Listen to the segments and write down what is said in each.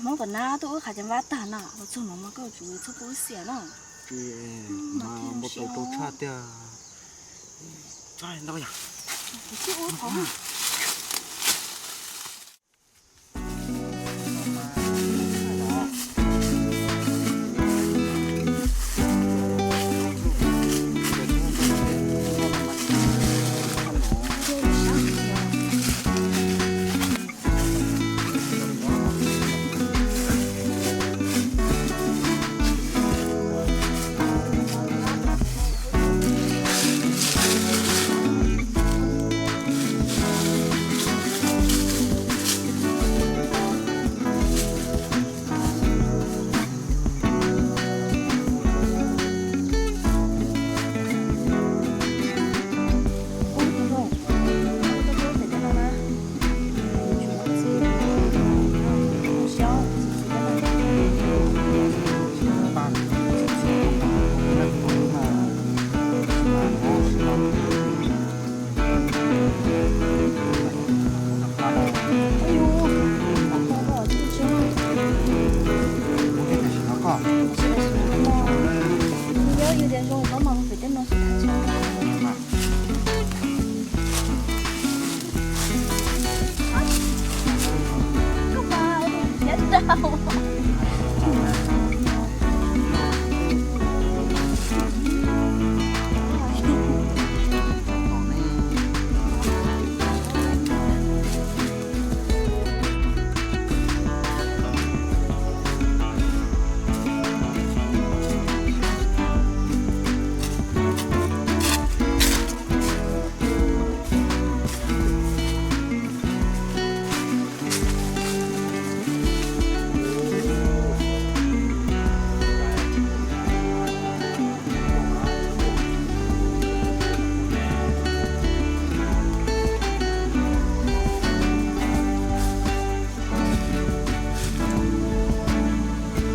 Hmoob tom nab tuaj wb qhav ceev vab tag no, los txog no mas koj tsum txhob pub wb xiam no. Ces mas npau taws rau tshaj tiag. Txhob ntau yog. Kuv sib ua qhov.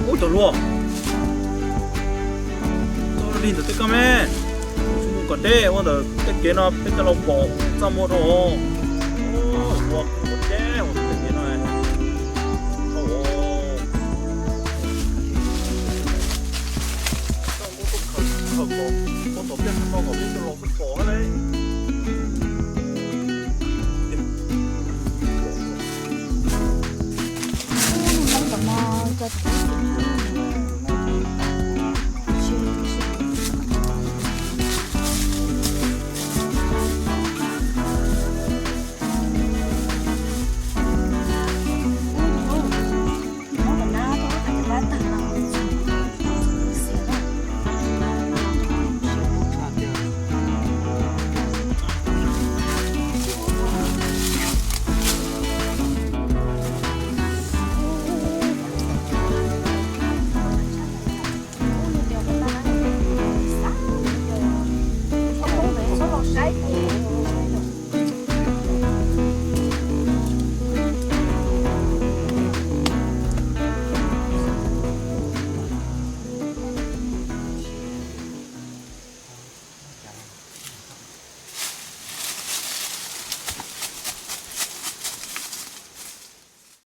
Ub, cov hluas, txog li ntawm tej kab me, tsis mus kom deb ua ntawm tej kev no peb coj los pom txaj muag rau. Ua kom deb ua tej kev no. Ub, nws hmoob tom no cov